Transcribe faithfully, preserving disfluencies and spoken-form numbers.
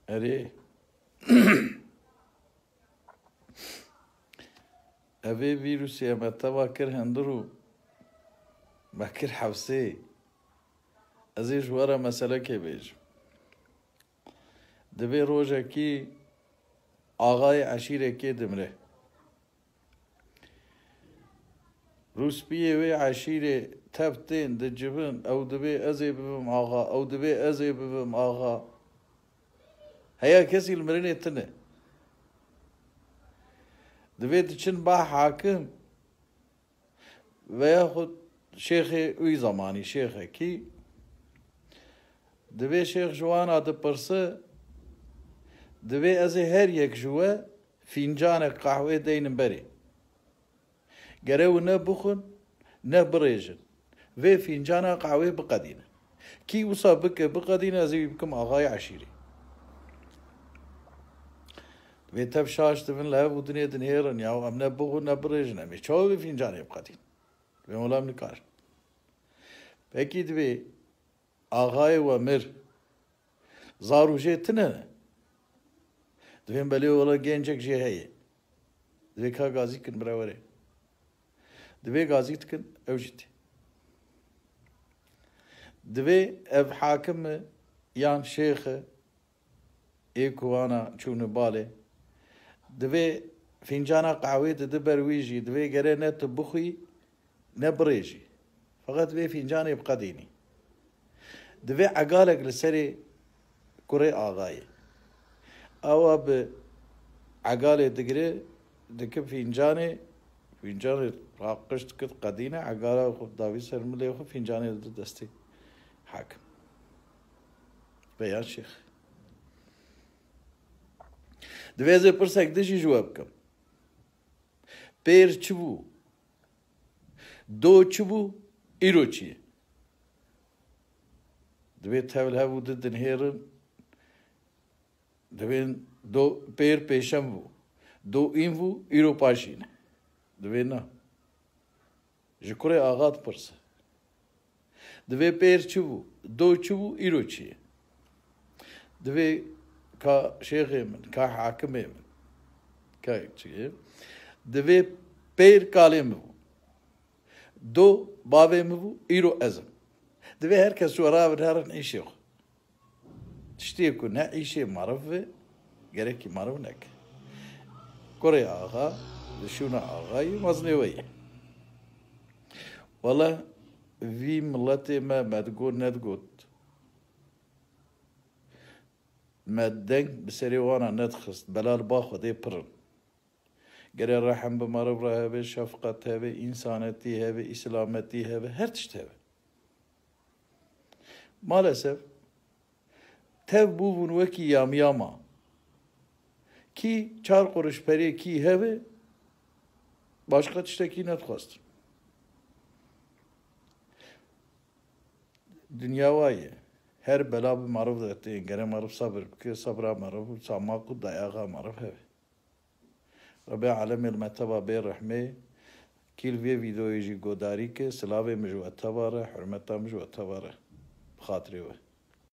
Erê. Evê vîrusê me teva kir hundir û me kir hewsê. Ez ê ji we re meselekê bêjim. Divê rojekî axayê eşîrekê dimre. Rûspiyê wê eşîrê tev tên dicivin, ew divê ez ê bibim axa, ew divê ez ê bibim axa. Heya kesî li mirinê tune. Divê diçin ba hakim veya xwe şêxê wî zemanî şêxekî. Divê şêx ji wana dipirse, divê ez ê her yek ji we fîncanek qehwê deynim berê. Gere û ne bixwin, ne birêjin. Vê fîncana qehwê biqedîne. Kî wisa bike biqedîne, ez ê wî bikim axayê eşîrê. Vê tev şaş dibin li hev û dinê dinhêrin, ya em ne bixwin, ne birêjin, em ê çawa vê fîncanê biqedîn? Vê wela em nikarin. Pekî divê axayê we mir. Zar û jê tune ne. Divên belê wela gencek jê heye. Divê ka gazî kin bira were. Divê gazî dikin ew jî tê. Divê ev hakim e yan şêx e, ê ku wana çûne balê. Divê fîncana qehwê dide ber wî jî, divê gere ne tu bixwî, ne birêjî. Feqet vê fîncanê biqedînî. Divê egalek li serê kurê axayê. Awa bi egalê digire, dike fîncanê, fîncanê raqişt dike, qedîne, egala xwe davî ser milê xwe, fîncanê dide destê hakim. Veya şêx. Divê ez ê pirsek din jî ji we bikim. Pêr çi bû? Do çi bû? Îro çi ye? Divê tev li hev û di dinhêrin. Divên do pêr pêşem bû. Do în bû, îro paşîn e. Divê na. Ji kurê axa dipirse. Divê pêr çi bû? Do çi bû? Îro çi ye? Divê ka şêxê min, ka hakimê min, ka çi ye? Divê pêr kalê min bû. Do bavê min bû, îro ez im. Divê her kes û rabin herin îşê xwe. Tiştê ku ne îşê meriv be, gerekî meriv neke. Kurê axa, li şûna axayî mezinê we ye. Wele vî miletê me, me digot, nedigot. Me deng bi serê wana nedixist, bela li ba Xwedê pir in. Gere rehm bi meriv re hebe, şefqet hebe, însanetî hebe, îslametî hebe, her tişt hebe. Maalesef tev bûbûn wekî yamyama. Kî çar quruş perê kî hebe, başqa tiştekî nedixwestin. Dinya wa ye. Her bela bi meriv de tên, gere meriv sebir bike, sebra meriv, sama ku dayaxa meriv hebe. Rebê alemê li me teva bê rehmê, kî li vê vîdeoyê jî godarî ke, silavê min ji we teva re, hurmeta min ji we teva re. Bi xatirê we.